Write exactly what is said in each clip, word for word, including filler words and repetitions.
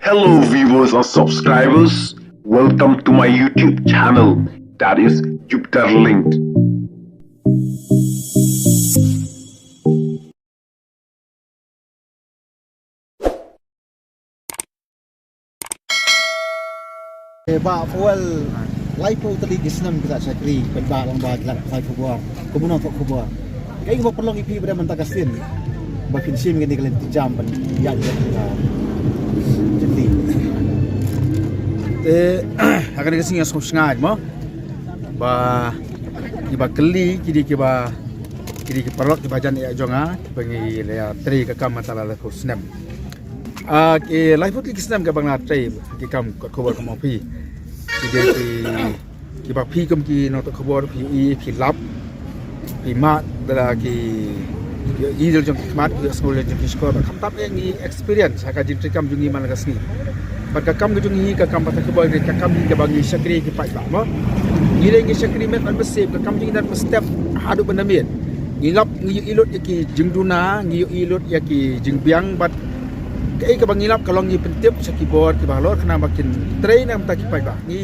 Hello, viewers and subscribers. Welcome to my YouTube channel, that is Jupiter Linked. Ba Fowell, laiphew tylli ki snem ki la shakri, pynbha lang ba ki la pathai khubor. Kumno ka khubor? Kaei kaba pynlong ïa phi ba mynta ka sien ba phin shim kane ka lynti jam ban ïaid ïa ka jylla. Te ha kane ka sngi nga sngewsynei mo ba kiba kylli ki dei kiba, ki dei ki paralok kiba jan ïa jong nga, kiba ngi la trei ka kam mynta la laiphew snem. Ah, ki laiphew tylli ki snem kaba nga la trei ki kam kot khubor kum u phi. Ki dei ki, kiba phi kum ki nongthoh khubor phi ïohi, phi lap, phi mad da la ki ïohi jong ki khmat, ki sngewlem jong ki shkor. Khamtam eh ngi experience ha ka jingtrei kam jong ngi man la ka sngi. Bad ka kam ka jong ngi, ka kam pathai khubor, ka kam ngi kaba ngi shakri ki paidbah mo. Ngi dei ngi shakri met bad bsep, ka kam jong ngi dang bstep haduh ban da miet. Ngi lap, ngi ïohi lut ïa ki jingduna, ngi ïohi lut ïa ki jingbiang, bad kaei kaba ngi lap ka long ngi pyntip sha ki bor kiba halor khnang ba kin trei na ka bynta ki paidbah. Ngi,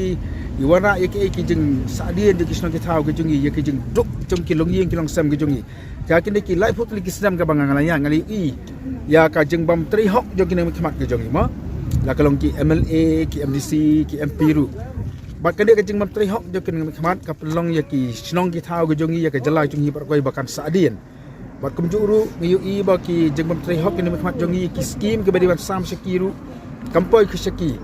ngi wanrah ïa kaei ki jingsahdien jong ki shnong ki thaw ki jong ngi, ïa ki jingduk jong ki longïing ki longsem ki jong ngi. Ïa kine ki laiphew tylli ki snem kaba nga la ïa, nga la ïohi ïa ka jingbym trei hok jong ki nongmihkhmat ki jong ngi mo. La ka long ki M L A, ki M D C, ki M P ruh. Bad kane ka jingbym trei hok jong ki nongmihkhmat ka pynlong ïa ki shnong ki thaw ki jong ngi, ïa ka jylla jong ngi baroh kawei ba kan sahdien. Bad kumjuh ruh ngi ïohi ba ki jingbym trei hok ki nongmihkhmat jong ngi, ki skim kiba dei ban sam sha ki ruh kam poi sha ki.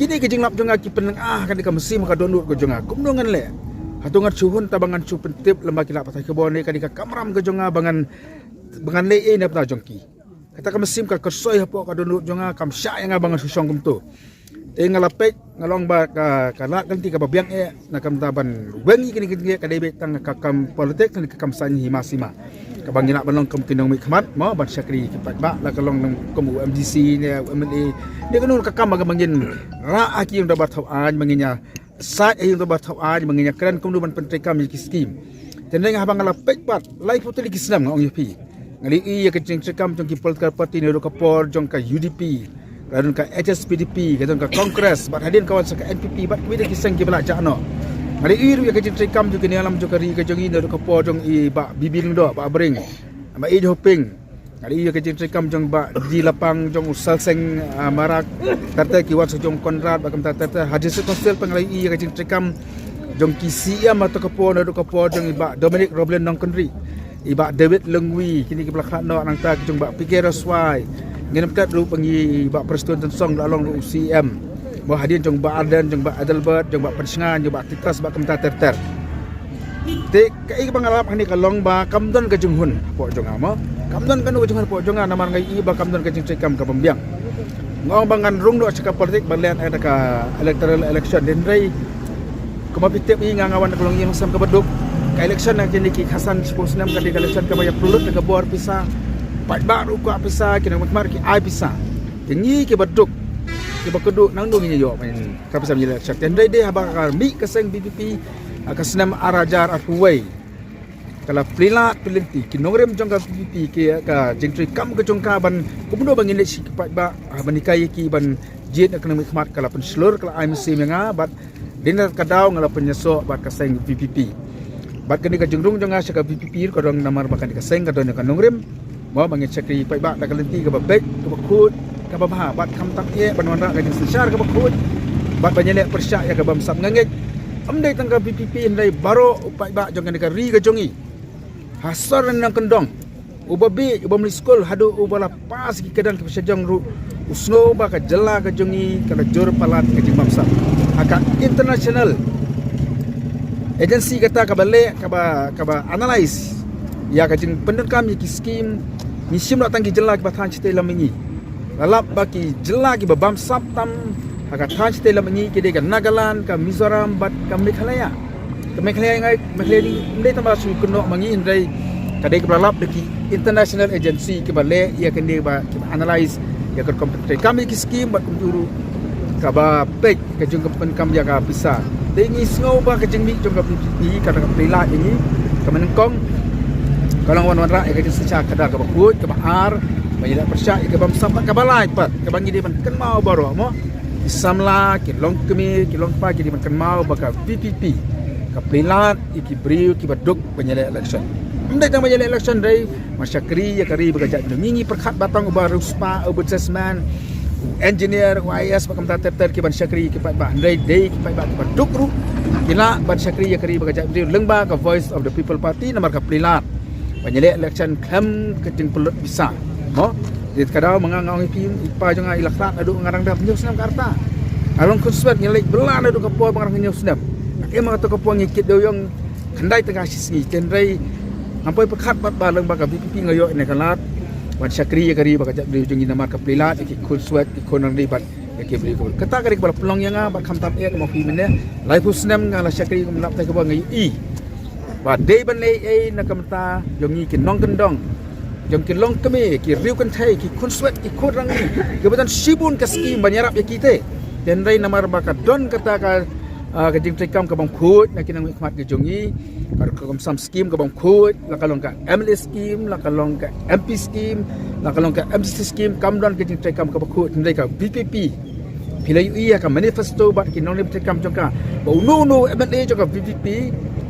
Kine ki jinglap jong nga ki pynlong ah kane ka mynsiem ka dohnud ka jong nga. Kumno ngan leh? Hato ngan shu hun ta ba ngan shu pyntip lem ba ki lad pathai khubor ne, kane ka kamram ka jong nga ba ngan, ba ngan leh ei na bynta jong ki? Kata ka mynsiem ka kyrsoi hapoh ka dohnud jong nga, kam shah ïa nga ba ngan shu shong kumto. Te nga la peit, nga long ba ka, ka lad ka lynti kaba biang eh, na ka bynta ban weng ïa kine ki jingeh, ka dei beit tang ka kam politik ne ka kam saiñ hima sima. Kaba ngi lah ban long kum ki nongmihkhmat mo, ban shakri ki paidbah, la ka long kum u M D C ne u M L A. Dei kano ka kam ba ngin rah ha ki ïing dorbar thaw aiñ, ba ngin ïa sait ha ïing dorbar thaw aiñ, ba ngin ïa kren kumno ban pyntrei kam ïa ki skim. Te hynrei nga haba nga la peit pat laiphew tylli ki snem, nga ong ïa phi, nga la ïohi ïa ka jingtrei kam jong ki political party naduh ka por jong ka U D P, la don ka H S P D P, ka don ka Congress, bad hadien ka wan sa ka N P P, bad kiwei de ki seng kiba la jah noh. Nga la ïohi ruh ïa ka jingtrei kam jong ki nongïalam jong ka ri ka jong ngi naduh ka por jong i Bah B B Lyngdoh, Bah Bring, Bah Ïeit Hoping. Nga la ïohi ïa ka jingtrei kam jong Bah D D Lapang, jong u Salseng, ah, Marak, ter ter ki wan sa jong Conrad, bad kumta ter ter. Ha District Council pat nga la ïohi ïa ka jingtrei kam jong ki C M ha kato ka por naduh ka por jong i Bah Dominic Roblin Nongkynrih, i Bah David Lyngwi, kine kiba la khlad noh, nangta ki jong Bah P K Raswai. Ngin ym tat ruh ba ngi, i Bah Prestone Tynsong la long ruh u C M. Mo, hadien jong Bah Ardent, jong Bah Adelbert, jong Bah Pynshngain, jong Bah Titus, bad kumta ter ter. Te kaei kaba nga lap hangne ka long ba kam don ka jinghun hapoh jong nga mo. Kam don kano ka jinghun hapoh jong nga namar nga ïohi ba kam don ka jingtrei kam kabym biang. Nga ong ba ngan rung noh sha ka politik ban leh ïa ka electoral election, hynrei kumba phi tip hi, nga nga wan na ka longïing longsem kaba duk. Ka election na kine ki khatsan shiphew snem ka dei ka election kaba ïa pynlut da ka bor pisa. Paidbah ruh kwah pisa, ki nongmihkhmat ki ai pisa. Te ngi kiba duk, kiba kduh, nangno ngin ïoh ka pisa ban ïaleh election? Te hynrei dei haba ka mih ka seng V P P ha ka snem ar hajar arphew wei, ka la plie lad plie lynti. Ki nongrim jong ka V P P, ki, ka jingtrei kam ka jong ka ban kumno ba ngin leit sha ki paidbah, ah, ban hikai ïa ki ban jied na ka nongmihkhmat, ka la pynshlur, ka la ai mynsiem ïa nga, bad dei na ka daw nga la pynïasoh bad ka seng V P P. Bad kane ka jingrung jong nga sha ka V P P ruh ka don namar ba kane ka seng ka don ïa ka nongrim. Mo, ba ngin shakri paidbah da ka lynti kaba beit, kaba khuid, kaba bha, bad khamtam eh ban wanrah ka jingsynshar kaba khuid, bad ban ïaleh pyrshah ïa ka bym sap nga ngeit. Ym dei tang ka V P P, hynrei baroh u paidbah jong kane ka ri ka jong ngi, ha sor ne nongkyndong, uba bieit, uba mih skul, haduh uba la pass ki kyrdan kiba shajrong ruh, u sngew ba ka jylla ka jong ngi ka la jur palat ka jingbamsap. Ha ka international agency kata kaba leh, kaba, kaba analyse ïa ka jingpyndonkam ïa ki skim, ngi shim noh tang ki jylla kiba than shatei lam ïa ngi. La lap ba ki jylla kiba bamsap tam ha ka than shatei lam ïa ngi ki dei ka Nagaland, ka Mizoram, bad ka Meghalaya. Ka Meghalaya, nga, Meghalaya ym dei tang ba shu kynnoh ma ngi, hynrei ka dei kaba la lap da ki international agency kiba leh ïa kane, ba kiba analyse ïa ka rukom pyntrei kam ïa ki skim, bad kumjuh ruh kaba peit ka jingpyndonkam ïa ka pisa. Te ngi sngew ba ka jingmih jong ka V P P ka la plie lad ïa ngi. Kaba nyngkong, ka long ban wanrah ïa ka jingsynshar khadar kaba khuid, kaba ar, Ba ïaleh pyrshah ïa ka bym sah bad kaba lai pat, kaba ngi dei ban kynmaw baroh mo. Ki samla, ki longkmie, ki longkpa, ki dei ban kynmaw ba ka VPP ka plie lad ïa ki briew kiba duk ban ïaleh election. Ym dei tang ban ïaleh election, dei ban shakri ïa ka ri bad ka jaitbynriew. Ngi ngi pyrkhat ba tang uba riewspah, u businessman, u engineer, u IAS bad kumta ter ter ki ban shakri ïa ki paidbah. Hynrei dei ki paidbah kiba duk ruh ki lah ban shakri ïa ka ri bad ka jaitbynriew lyngba ka Voice of the People Party namar ka plie lad ban ïaleh election khlem ka jingpynlut pisa. Mo, dei ka daw ma nga nga ong ïa phi, i pa jong nga i la khlad naduh nga dang dap hynñiew snem ka rta. Nga long khunswet, ngi leit bylla naduh ka por ba nga dang hynñiew snem. Em, ma kato ka por ngi kit dewïong khyndai tyngka shi sngi. Hynrei ngam poi pyrkhat pat ba lyngba ka VPP nga ïoh ïa ka lad ban shakri ïa ka ri bad ka jaitbynriew jong ngi namar ka plie lad ïa ki khunswet, ki khun nongdie bad ïa ki briew. Kata ka dei kaba la pynlong ïa nga bad khamtam eh, kumba phi mynne, laiphew snem nga la shakri kum lap tai kaba nga ïohi ba dei ban leh ei na ka bynta jong ngi ki nongkyndong, jong ki longkmie, ki riew kynthei, ki khunswet, ki khun rangli, kiba don shibun ka skim ban ïarap ïa ki te. Hynrei namar ba ka don kata ka, ah, ka jingtrei kam ka bym khuid na ki nongmihkhmat ki jong ngi, ka rukom sam skim ka bym khuid, la ka long ka MLA skim, la ka long ka MP skim, la ka long ka MDC skim, kam don ka jingtrei kam kaba khuid. Hynrei ka VPP, phi la ïohi ïa ka manifesto bad ki nongtrei kam jong ka ba uno uno u MLA jong ka VPP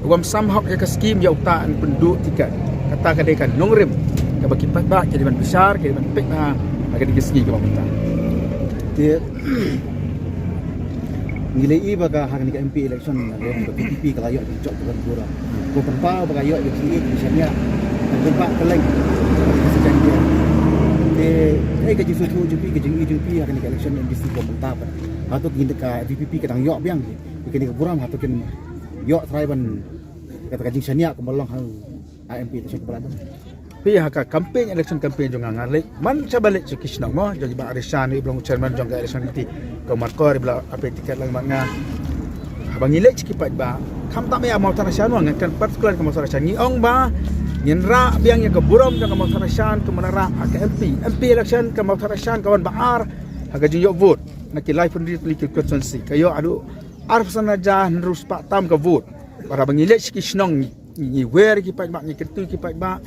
u bym sam hok ïa ka skim ïa uta yn pynduh tiket. Kata ka dei ka nongrim kaba ki paidbah ki dei ban bishar, ki dei ban peit ha ka dei ka sngi kaba mynta. Te ngi la ïohi ba ka ha kane ka MP election na ka VPP ka la ïoh jingïoh jingpyrkhat. Ko pynpaw ba ka ïoh ïa ki, ki shaniah, ka jingpynpaw kylleng. Te kaei ka jingsngewthuh jong phi, ka jingïohi jong phi ha kane ka election MDC kaba mynta? Hato kine ka VPP ka dang ïoh biang ïa kane ka burom, hato kin ïoh trai ban kata ka jingshaniah kumba long ha MP election kaba la dep? Phi, ha ka campaign, election campaign jong nga, nga leit man shaba leit sha ki shnong mo, jong i Bah Rishan, i ba long chairman jong ka election committee, ka Markor i ba la peit tiket lang bad nga. Haba ngi leit sha ki paidbah, khamtam ïa Mawthadraishan mo, nga kren particular ka Mawthadraishan, ngi ong ba ngin rah biang ïa ka burom jong ka Mawthadraishan kumba la rah ha ka MP. MP election ka Mawthadraishan ka wan ba ar ha ka jingïoh vote na ki laiphew hynriew tylli ki constituency, ka ïoh haduh arphew san hajar hynriew spah tam ka vote. Bad haba ngi leit sha ki shnong ngi, ngi wer ïa ki paidbah, ngi kyntu ïa ki paidbah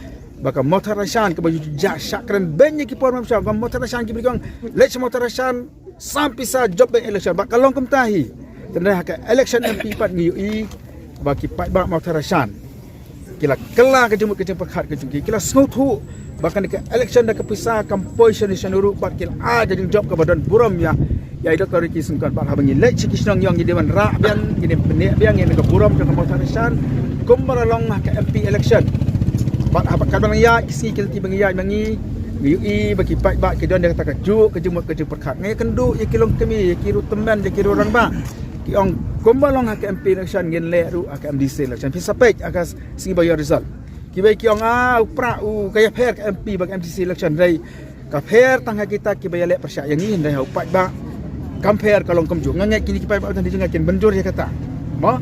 ba ka Mawthadraishan kaba ju jah shah kren beiñ ïa ki por mynshwa, ka Mawthadraishan, ki briew ki ong leit sha Mawthadraishan, sam pisa jop beiñ election, bad ka long kumta hi. Te hynrei ha ka election MP pat ngi ïohi ba ki paidbah Mawthadraishan ki la kylla ka jingmut ka jingpyrkhat ka jong ki, ki la sngewthuh ba kane ka election da ka pisa kam poi shane shane ruh, bad ki la ai ka jingjop kaba don burom ïa, ïa i Doctor Ricky Syngkon. Bad haba ngi leit sha ki shnong ngi ong ngi dei ban rah biang, ngi dei ban pynneh biang ïa ka burom jong ka Mawthadraishan kumba la long ha ka MP election. Bad haba katba ngi ïaid ki sngi ki lynti ba ngi ïaid ma ngi, ngi ïohi ba ki paidbah ki don ïa kata kajuh ka jingmut ka jingpyrkhat. Nga ïakynduh ïa ki longkmie, ïa ki riew tymmen, ïa ki riew rangbah, ki ong kumba long ha ka MP election ngin leh ruh ha ka MDC election. Phi sa peit ha ka sngi ba ïoh result. Kiwei ki ong, ah, u Prah u ka ïapher ka MP bad ka MDC election, hynrei ka pher tang ha kita kiba ïaleh pyrshah ïa ngi, hynrei ha u paidbah kam pher, ka long kumjuh. Nga ngeit kine ki paidbah ba don ha jong nga kin mynjur ïa kata. Mo?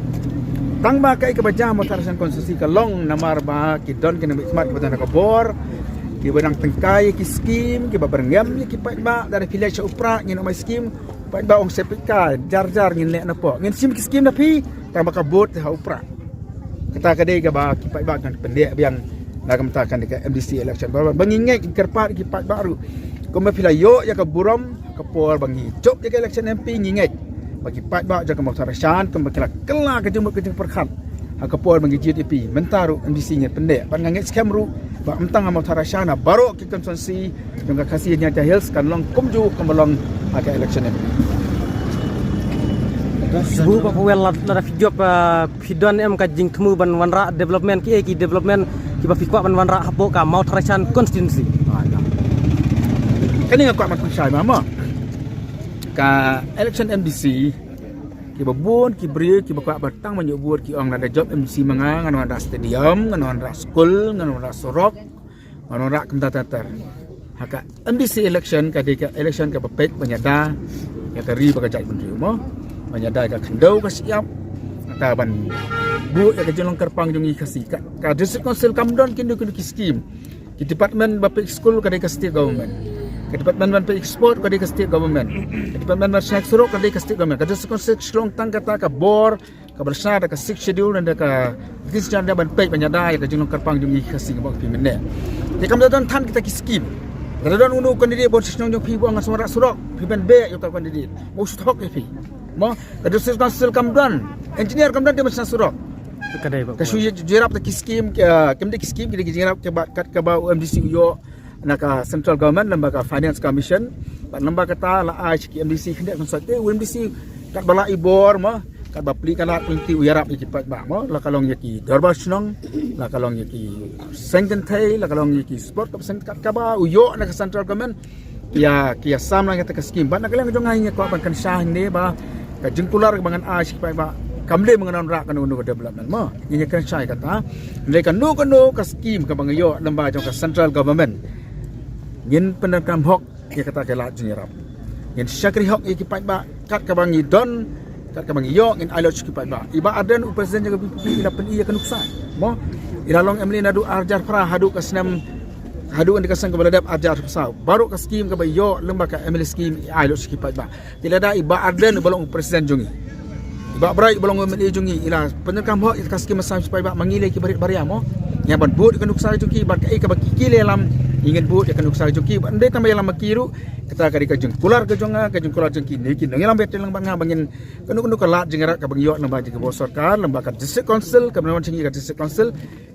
Tang ba kaei kaba jia ha Mawthadraishan constituency ka long namar ba ki don ki nongmihkhmat kiba don ka bor, kiba nang tyngkai ïa ki skim, kiba byrngem ïa ki paidbah. Lada phi leit sha u Prah ngin ong mai skim, paidbah ong, sepit kai jar jar ngin leh na pok, ngin shim ki skim na phi, tang ba ka vote ha u Prah. Kata ka dei kaba ki paidbah kan pynneh biang na ka bynta kane ka MDC election. Ba, ba ngi ngeit, ngi kyrpad ki paidbah ruh, kumba phi la ïoh ïa ka burom ha ka por ba ngi jop ïa ka election MP, ngi ngeit ba ki paidbah jong ka Mawthadraishan kumba ki la kylla ka jingmut ka jingpyrkhat ha ka por ba ngi jied MP, mynta ruh MDC ngin pynneh. Bad nga ngeit skhem ruh ba ym tang ha Mawthadraishan, ha baroh ki constituency jong ka Khasi Jaiñtia Hills kan long kumjuh kumba long ha ka election MP. Shu ba pawel lad, lada phi jop, ah, phi don em ka jingthmu ban wanrah development, kiei ki development kiba phi kwah ban wanrah hapoh ka Mawthadraishan constituency? Kane nga kwah ban pynshai ma, ma ka election MDC, kiba bun ki briew kiba kwah ban tang ban ïoh vote ki ong lada jop MDC ma nga, ngan wanrah stadium, ngan wanrah skul, ngan wanrah surok, ngan wanrah kumta ter ter. Ha ka MDC election ka dei ka election kaba peit ban ïada ïa ka ri bad ka jaitbynriew mo, ban ïada ïa ka khyndew ka shyiap, kata ban buh ïa ka jinglong kyrpang jong ngi Khasi. Ka, ka district council kam don kino kino ki skim. Ki department ba peit skul ka dei ka state government. Ka department ban peit sport ka dei ka state government. Ka department ban shna surok ka dei ka state government. Ka district council ka long tang kata ka bor kaba la shna da ka Sixth Schedule, da ka British, da ban peit ban ïada ïa ka jinglong kyrpang jong ngi Khasi, kumba phi mynne. Te kam da don than kita ki skim. Lada don uno u candidate ban sha shnong jong phi ba ong ngan sa wanrah surok, phi ban beh ïa uta u candidate. Mo, shu thok ïa phi. Mo, ka District Council kam don engineer, kam don te ban shna surok. Ka dei ba. Ka shu ïa jyrap da ki scheme, eh, kim dei ki scheme, ki dei ki jyrap kiba kat kaba u M D C u ïoh na ka Central Government, lem bad ka Finance Commission. Bad lem bad kata la ai sha ki M D C khyndiat khynsoi, te u M D C katba lah i bor mo, katba plie ka lad ka lynti u ïarap ïa ki paidbah mo, la ka long ïa ki dorbar shnong, la ka long ïa ki seng kynthei, la ka long ïa ki sport, kaba seng kat kaba u ïoh na ka Central Government. Ïa, ki ïa sam lang ïa kata ka scheme. Bad na ka liang jong nga, nga kwah ban kynshai hangne ba ka jingkular kaba ngan ai sha ki paidbah kam dei ba ngan wanrah kano kano ka development mo. Nga ïa kynshai kata. Hynrei kano kano ka scheme kaba nga ïoh lem bad jong ka Central Government, ngin pyndonkam hok ïa kata ka lad jingïarap. Ngin shakri hok ïa ki paidbah kat kaba ngi don, kat kaba ngi ïoh, ngin ai lut sha ki paidbah. I Bah Ardent, u president jong ka V P P, i la pyni ïa ka nuksa mo. I la long M L A naduh ar hajar phra haduh ka snem, haduh ka snem kaba la dep, ar hajar phra saw. Baroh ka scheme kaba i ïoh lem bad ka M L A scheme i ai lut sha ki paidbah. Te lada i Bah Ardent uba long u president jong ngi, i Bah Bright uba long u M L A jong ngi, i la pyndonkam hok ïa ka scheme ba sam sha ki paidbah, ma ngi lei kiba rit baria mo. Ngi hap ban bud ïa ka nuksa jong ki, bad kaei kaba ki, ki la ïalam, ngin bud ïa ka nuksa jong ki. Bad ym dei tang ba ïalam ma ki ruh, kata ka dei ka jingkular ka jong nga, ka jingkular jong ki, ne ki nongïalam beit lang bad nga, ba ngin, kano kano ka lad jingïarap kaba ngi ïoh lem bad jong ka bor sorkar, lem bad ka District Council, kaba wan sha ngi ka District Council,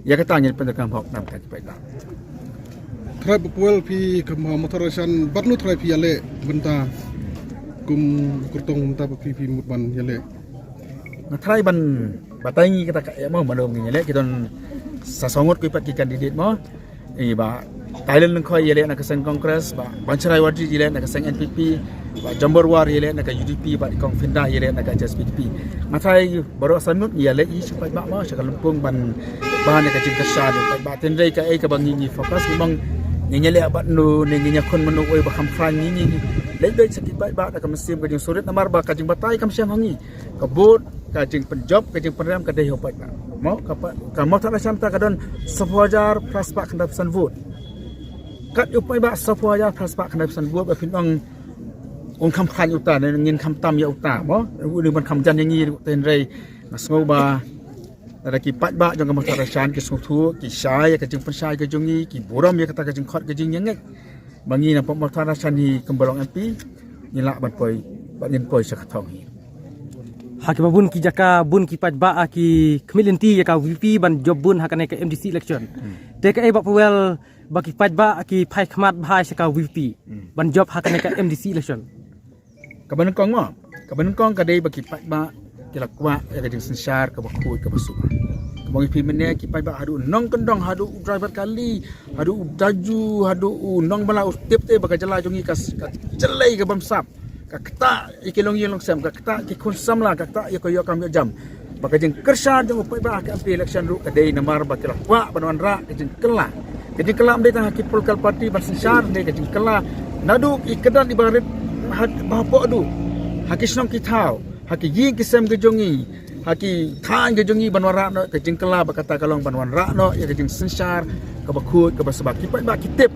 ïa kata ngin pyndonkam hok na ka bynta ki paidbah. Trai Bah Powell, phi kum ha Mawthadraishan, bad no trai phi ïaleh bynta kum kyrtong bynta ba phi, phi mut ban ïaleh? Nga trai ban batai ngi kata ka, eh, mo, mano ngi ïaleh, ki don sa saw ngut ki pat ki candidate mo. I Bah Tylon Lyngkhoi ïaleh na ka seng Congress, Bah Bancharai Warjri ïaleh na ka seng N P P, Bah Jambor War ïaleh na ka U D P, Bah Ikong Fynda ïaleh na ka H S P D P. Nga trai baroh san ngut ngi ïaleh ïa sha ki paidbah mo, sha ka lympung ban, ban ïa ka jingkyrshan jong ki paidbah. Hynrei kaei kaba ngi, ngi focus, ngi ong ngin ïaleh bad no, ne ngin ïakhun mano, uei ba kham khlaiñ, ngi, ngi leit beit sha ki paidbah da ka mynsiem ka jingsurit, namar ba ka jingbatai kam shong ha ngi. Ka vote, ka jingpynjop, ka jingpynrem ka dei ha u paidbah mo. Ka pa-, ka Mawthadraishan ta ka don saphew hajar phra spah khyndai phew san vote. Kat ïa u paidbah saphew hajar phra spah khyndai phew san vote, ba phin ong un kham khlaiñ uta, ne ngin kham tam ïa uta mo, u ni ban kham jan ïa ngi ruh. Hynrei nga sngew ba lada ki paidbah jong ka Mawthadraishan ki sngewthuh, ki shai ïa ka jingpynshai ka jong ngi, ki burom ïa kata ka jingkhot ka jingïangeit, ba ngi na Mawthadraishan hi kumba long M P, ngin lah ban poi, ban ngin poi sha ka thong hi. Ha kiba bun ki jaka, bun ki paidbah, ah, ki khmih lynti ïa ka V P P ban jop bun ha kane ka M D C election. Hmm. Te kaei Bah Powell, ba ki paidbah ki phai khmat bha sha ka V P P, hmm, ban jop ha kane ka M D C election? Kaba nyngkong mo, kaba nyngkong ka dei ba ki paidbah ki la kwah ïa ka jingsynshar kaba khuid kaba suba. Kaba ngi phi mynne ki paidbah, haduh u nongkyndong, haduh u driver kali, haduh u daju, haduh u nongbylla, u tip te ba ka jylla jong ngi ka, ka jyllei ka bamsap. Ka ktah ïa ki longïing longsem, ka ktah ïa ki khun samla, ka ktah ïa ka ïoh kam ïoh jam. Ba ka jingkyrshan jong u paidbah ha ka M P election ruh ka dei namar ba ki la kwah ban wanrah ka jingkylla. Ka jingkylla ym dei tang ha ki political party ban synshar, hynrei ka jingkylla naduh ki kyrdan iba rit ha, ba hapoh duh, ha ki shnong ki thaw, ha ki ïing ki sem ki jong ngi, ha ki thaiñ ki jong ngi, ban wanrah noh ka jingkylla. Ba kata ka long ban wanrah noh ïa ka jingsynshar kaba khuid kaba suba. Ki paidbah ki tip,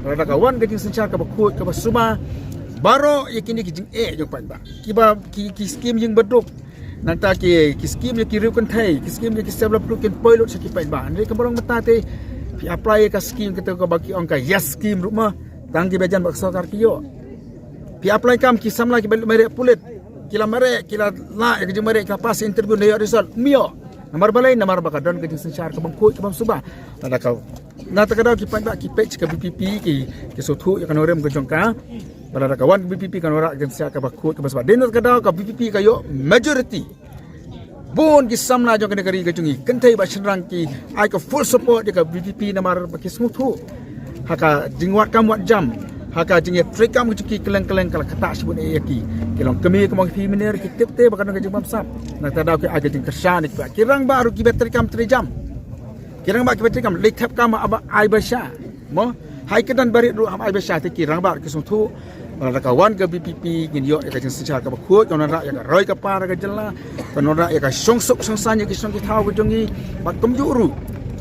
lada ka wan ka jingsynshar kaba khuid kaba suba, baroh ïa kine ki jingeh jong paidbah, kiba ki, ki skim ïing baduk, nangta ki, ki skim ïa ki riew kynthei, ki skim ïa ki self help group kin poi lut sha ki paidbah. Hynrei kumba long mynta te, phi apply ïa ka skim kata kaba ki ong ka YES skim ruh mo, tang kiba jan bad ka sorkar ki ïoh. Phi apply kam ki samla kiba mareh pulit, ki la mareh, ki la lah ïa ka jingmareh, ki la pass interview, ym ïoh result, ym ïoh. Namar balei? Namar ba ka don ka jingsynshar ka bym khuid ka bym suba. Lada ka, na kata ka daw ki paidbah ki peit sha ka VPP, ki, ki sngewthuh ïa ka nongrim ka jong ka. Ba lada ka wan ka VPP kan wanrah ka jingsynshar kaba khuid kaba suba. Dei na kata ka daw ka VPP ka ïoh majority. Bun ki samla jong kane ka ri ka jong ngi, kynthei bad shynrang, ki ai ka full support ïa ka VPP namar ba ki sngewthuh ha ka jingwad kam wad jam, ha ka jingïatreikam ka jong ki kylleng kylleng, ka la ktah shibun ïa ki. Ki long kmie kumba phi mynne, ki tip te ba ka don ka jingbamsap. Na kata ka daw ki ai ka jingkyrshan ïa ki, ki rangbah ruh kiba treikam treijam. Ki rangbah kiba treikam, leit thep kam haba ai basha. Mo, ha ki kyrdan barit ruh haba ai basha te ki rangbah ki sngewthuh. Lada ka wan ka VPP ngin ïoh ïa ka jingsynshar kaba khuid, kan wanrah ïa ka roi ka par ka jylla, kan wanrah ïa ka shongsuk shongsaiñ ïa ki shnong ki thaw ka jong ngi. Bad kumjuh ruh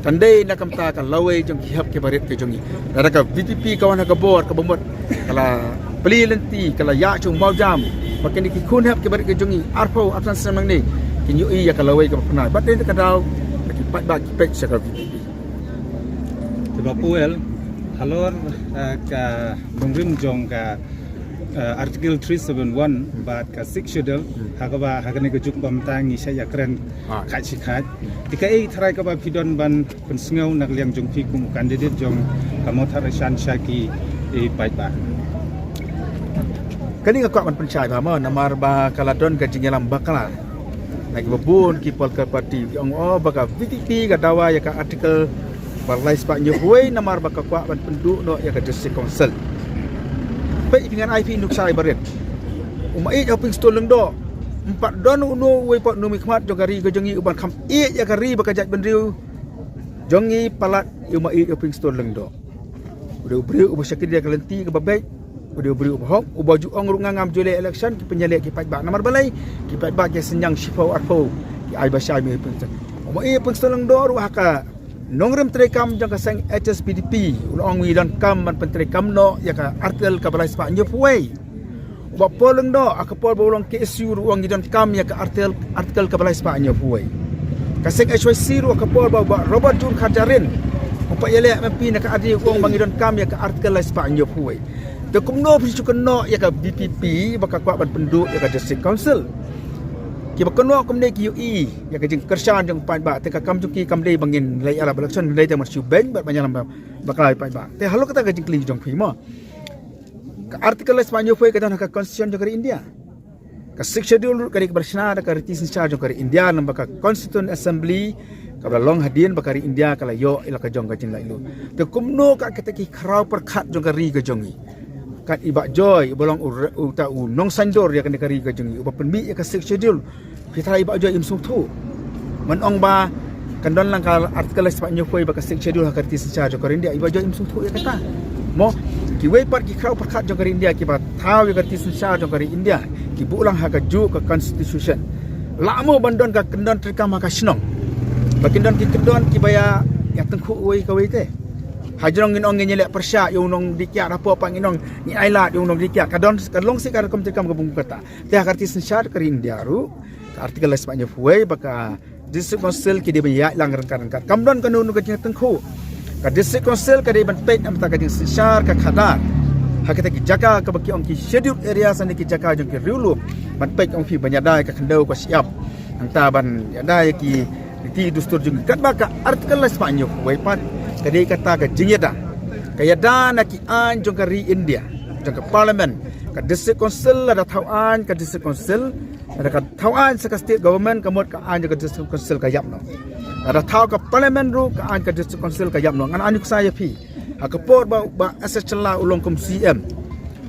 kan dei na ka bynta ka lawei jong ki hep ki barit ka jong ngi. Lada ka VPP ka wan ha ka bor kaba mut, ka la plie lynti, ka la ïaid sha u mawjam, ba kine ki khun hep ki barit ka jong ngi arphew arphew san snem nangne kin ïohi ïa ka lawei kaba pynai. Bad dei na kata ka daw ki paidbah ki peit sha ka VPP. Te Bah Powell, Halor ka nongrim jong ka Article three seven one bad ka Sixth Schedule, ha kaba ha kane ka juk ba mynta ngi shah ïakren khat shi khat. Te kaei tharai kaba phi don ban pynsngew na ka liang jong phi kum u candidate jong ka Mawthadraishan sha ki paidbah? Kane nga kwah ban pynshai bha mo, namar ba ka la don ka jingïalam bakla na kiba bun ki political party, ki ong o ba ka VPP ka dawa ïa ka Article ba lai spah hynñiewphew wei namar ba ka kwah ban pynduh noh ïa ka District Council. Peit, phi ngan ai phi nuksa ibarit. U Maieit Hopingstone Lyngdoh, ym pat don uno uwei pat u nongmihkhmat jong ka ri ka jong ngi uban kham ïeit ïa ka ri bad ka jaitbynriew jong ngi palat ïa u Maieit Hopingstone Lyngdoh. U dei u briew uba shakri da ka lynti kaba beit. U dei u briew uba hok, uba ju ong ruh nga ngam ju leh election, ki pynïaleh ki paidbah. Namar balei? Ki paidbah ki synñiang shiphew arphew ki ai ba shai. U Maieit Hopingstone Lyngdoh ruh ha ka nongrim treikam jong ka seng HSPDP u la ong ngi donkam ban pyntreikam noh ïa ka Article kaba lai spah hynñiewphew wei. U Bah Paul Lyngdoh ha ka por ba u long KSU ruh u ong ngi donkam ïa ka Article, Article kaba lai spah hynñiewphew wei. Ka seng HYC ruh ha ka por ba u Bah Robert Jur Kharjahrin u pat ïaleh MP na ka R D U u ong ba ngi donkam ïa ka Article lai spah hynñiewphew wei. Te kumno phi shu kynnoh ïa ka VPP ba ka kwah ban pynduh ïa ka District Council? Kiba kynnoh kumne ki ïohi ïa ka jingkyrshan jong u paidbah, te ka kam jong ki kam dei ba ngin leit ïalap election, ngin leit tang ban shu beiñ bad ban ïalam bakla ïa u paidbah. Te halor kata ka jingkylli jong phi mo, ka Article lai spah hynñiewphew wei ka don ha ka Constitution jong ka ri India. Ka Sixth Schedule ruh ka dei kaba la shna da ka riti synshar jong ka ri India, namar ka Constituent Assembly kaba la long hadien ba ka ri India ka la ïoh ïa la ka jong ka jinglaitluid. Te kumno ka kita ki khraw pyrkhat jong ka ri ka jong ngi, kat i Bah Joy uba long u re-, uta u nongsaiñdur ïa kane ka ri ka jong ngi, uba pynmih ïa ka Sixth Schedule, phi tharai i Bah Joy im sngewthuh? Ban ong ba kan don lang ka Article lai spah hynñiewphew wei bad ka Sixth Schedule ha ka riti synshar jong ka ri India, i Bah Joy im sngewthuh ïa kata mo. Kiwei pat ki khraw pyrkhat jong ka ri India kiba thaw ïa ka riti synshar jong ka ri India ki buh lang ha kajuh ka Constitution. Lah mo ban don ka kyndon treikam ha ka shnong, ba kin don ki kyndon kiba ïa, ïa tyngkhuh uwei ka uwei te? Hajrong ngin ong ngin ïaleh pyrshah ïa u nongdih kiad, hapoh pat ngin ong ngin ailad ïa u nongdih kiad. Ka don, ka long shisha ka rukom treikam kaba kum kata. Te ha ka riti synshar ka ri India ruh, ka Article lai spah hynñiewphew wei bad ka District Council ki dei ban ïaid lang ryngkat ryngkat. Kam don kano kano ka jingtyngkhuh. Ka District Council ka dei ban peit na bynta ka jingsynshar ka khadar ha kita ki jaka kaba ki ong ki Scheduled Areas ne ki jaka jong ki riewlum. Ban peit, ong phi, ban ïada ïa ka khyndew ka shyiap, nangta ban ïada ïa ki riti dustur jong ki. Katba ka Article lai spah hynñiewphew wei pat ka dei kata ka jingïada, ka ïada na ki aiñ jong ka ri India, jong ka Parliament. Ka District Council lada thaw aiñ ka District Council, lada ka thaw aiñ sa ka State Government, ka mut ka aiñ ka District Council ka ïap noh. Lada thaw ka Parliament ruh, ka aiñ ka District Council ka ïap noh. Ngan ai nuksa ïa phi, ha ka por ba, ba S H Shylla u long kum CM,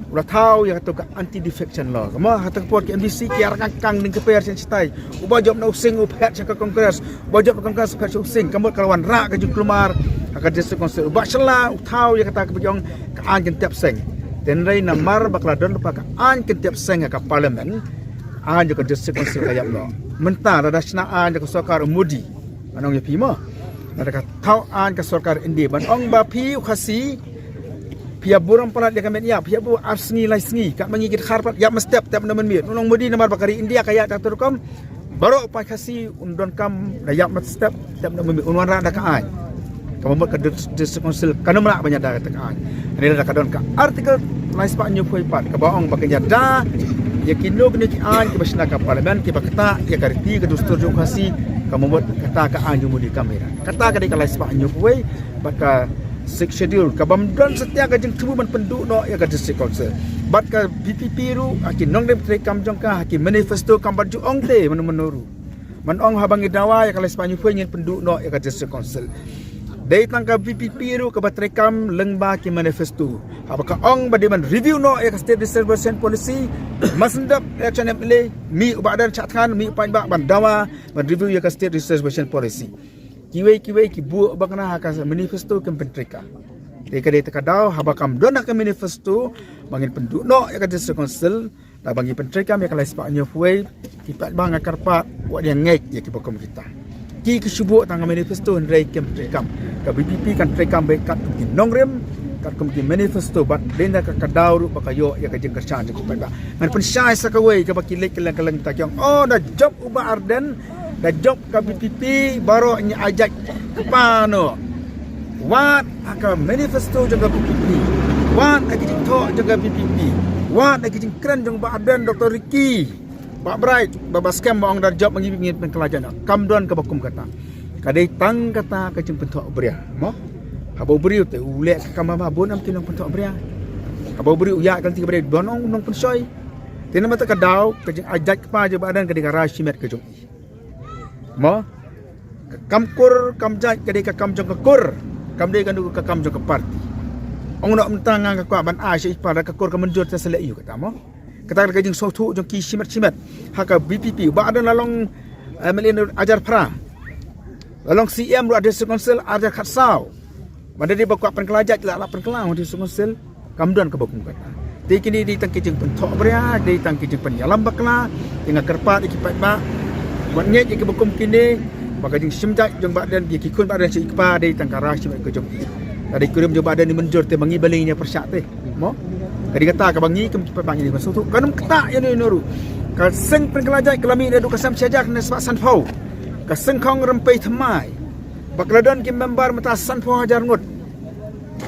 u la thaw ïa kato ka Anti Defection Law. Ka mo, ha kato ka por ki MDC ki ïa rangkang ding ka per sha shatai. Uba jop na u sing u phet sha ka Congress, uba jop na Congress u phet sha u sing. Ka mut ka la wanrah ka jingkulmar ha ka District Council. U Bah Shylla u thaw ïa kata kaba ki ong ka aiñ kyntep seng. Hynrei namar ba ka la don lypa ka aiñ kyntep seng ha ka Parliament, aiñ jong ka District Council ka ïap noh. Mynta lada shna aiñ jong ka sorkar u Modi, ngan ong ïa phi mo, lada ka thaw aiñ ka sorkar India, ban ong ba phi u Khasi phi ïa burom palat ïa ka met ïap, phi ïa buh ar sngi lai sngi, katba ngi ki dkhar pat ïap mynstep, tep noh mynmiet. U nong Modi namar ba ka ri India ka ïaid tang katto katne rukom, baroh u paid Khasi un donkam da ïap mynstep, tep noh mynmiet, un wanrah da ka aiñ. Kaba mut ka Dis-, District Council kan ym lah ban ïada kata ka aiñ. Hynrei lada ka don ka Article lai spah hynñiewphew wei pat kaba ong ba kan ïada ïa kino kino ki aiñ kiba shna ka Parliament kiba ktah ïa ka riti ka dustur jong u Khasi, kaba mut kata ka aiñ jong u Modi kam ïada. Kata ka dei ka lai spah hynñiewphew wei bad ka Sixth Schedule, kaba ym don satia ka jingthmu ban pynduh noh ïa ka District Council. Bad ka VPP ruh ha ki nongrim treikam jong ka, ha ki manifesto kam pat ju ong te mano mano ruh. Ban ong haba ngi dawa ïa ka lai spah hynñiewphew wei ngin pynduh noh ïa ka District Council. Dei tang ka VPP ruh kaba treikam lyngba ki manifesto. Haba ka ong ba dei ban review noh ïa ka State Reservation Policy, mynshem election MLA, mih u Bah Ardent shah thngan, mih u paidbah ban dawa ban review ïa ka State Reservation Policy. Kiwei kiwei ki buh bakla ha ka manifesto kim pyntreikam. Te ka dei ta ka daw, haba kam don ha ka manifesto ba ngin pynduh noh ïa ka District Council, lada ba ngi pyntreikam ïa ka lai spah hynñiewphew wei, ki paidbah nga kyrpad wat ïa ngeit ïa kiba kum kita. Ki ki shu buh tang ka manifesto hynrei kim treikam. Ka VPP kan treikam beit katkum ki nongrim, katkum ki manifesto, bad dei na ka ka daw ruh ba ka ïoh ïa ka jingkyrshan jong ki paidbah. Ngan pynshai sa kawei kaba ki leit kylleng kylleng, ta ki ong, oh, da jop u Bah Ardent, da jop ka VPP, baroh ngi ai jait kpa noh. Wat ha ka manifesto jong ka VPP, wat ha ki jingthoh jong ka VPP, wat ha ki jingkren jong Bah Ardent, Doktor Ricky, Bah Bright, ba ba skhem ba ong da jop ma ngi, ngi pynkylla jait noh. Kam don kaba kum kata. Ka dei tang kata ka jingpynthoh bria, mo? Haba u briew te u leh ka kam ba bun, ym ki nongpynthoh bria. Haba u briew u ïaid ka lynti kaba dei, don ong nongpynshoi. Te namar kata ka daw ka jingai jait kpa jong Bah Ardent ka dei ka rai shimet ka jong i. Mo? Ka kam kur kam jait ka dei ka kam jong ka kur, kam dei kano ka kam jong ka party. Ong noh mynta nga nga kwah ban ai sha i kpa, lada ka kur ka mynjur te sa leh aïu kata, mo? Kata ka dei ka jingsngewthuh jong ki shimet shimet ha ka VPP. Bah Ardent la long, eh, MLA ar hajar phra, la long CEM ruh ha District Council ar hajar khatsaw. Ban da dei ba kwah pynkylla jait, la lah pynkylla ha District Council. Kam don kaba kum kata. Te kine dei tang ki jingpynthoh bria, dei tang ki jingpynïalam bakla. Te nga kyrpad ïa ki paidbah, wat ngeit ïa kiba kum kine. Ba ka jingshim jait jong Bah Ardent, ïa ki khun Bah Ardent sha i kpa, dei tang ka rai shimet ka jong i. Ka dei kurim jong Bah Ardent, i mynjur te ba ngi balei ngin ïa pyrshah te, mo? Ka dei kata kaba ngi kum ki paidbah ngi dei ban sngewthuh. Kan ym ktah ïano ïano ruh. Ka seng pynkylla jait ka la mih naduh ka sem shi hajar ne spah sanphew. Ka seng khong rympei thymmai, ba ka la don ki member mynta sanphew hajar ngut.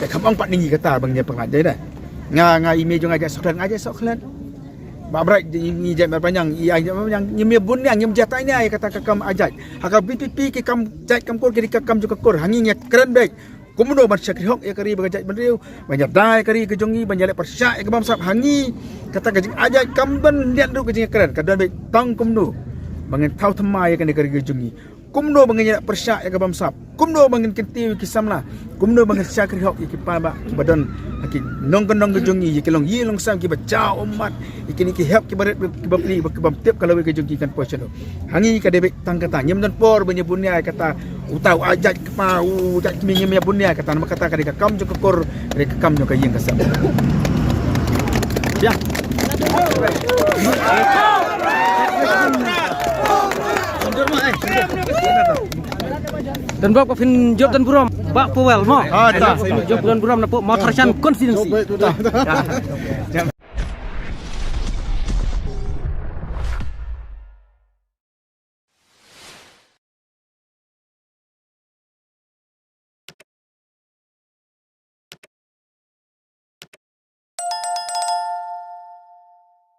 Te kam ong pat na ngi kata ba ngin ïa pynkylla jait, dei. Nga, nga, i mei jong nga jait sohklet, nga jait sohklet. Bah Bright, i, i jait Mawphanjang, i ai jait Mawphanjang, ngim ïa bun nia, ngim jia tai nia ïa kata ka kam ai jait. Ha ka VPP ki kam jait kam kur ki dei ka kam jong ka kur. Ha ngi ngi ïa kren beit kumno ban shakri hok ïa ka ri bad ka jaitbynriew, ban ïada ïa ka ri ka jong ngi, ban ïaleh pyrshah ïa ka bamsap. Ha ngi kata ka jingai jait kam don liat ruh ka jingïakren, ka don beit tang kumno ba ngin thaw thymmai ïa kane ka ri ka jong ngi. Kumno ba ngin ïaleh pyrshah ïa ka bamsap, kumno ba ngin kyntiew ïa ki samla, kumno ba ngin shakri hok ïa ki paidbah kiba don ha ki nongkyndong ka jong ngi, ïa ki longïing longsem, kiba jaw ummat, ïa kine ki hep kiba rit kiba pli, ba ki bym tip ka lawei ka jong ki kan poi shano. Ha ngi ka dei beit tang kata, ngim don por ban ïa bun nia ïa kata uta u ai jait kpa, u jait kmie, ngim ïa bun nia ïa kata. Namar kata ka dei ka kam jong ka kur, ka dei ka kam jong ka ïing ka sem. Biang. Don bok ba phin jop don burom, Bah Powell, mo? Ah, ta. Jop don burom na pok Mawthadraishan constituency.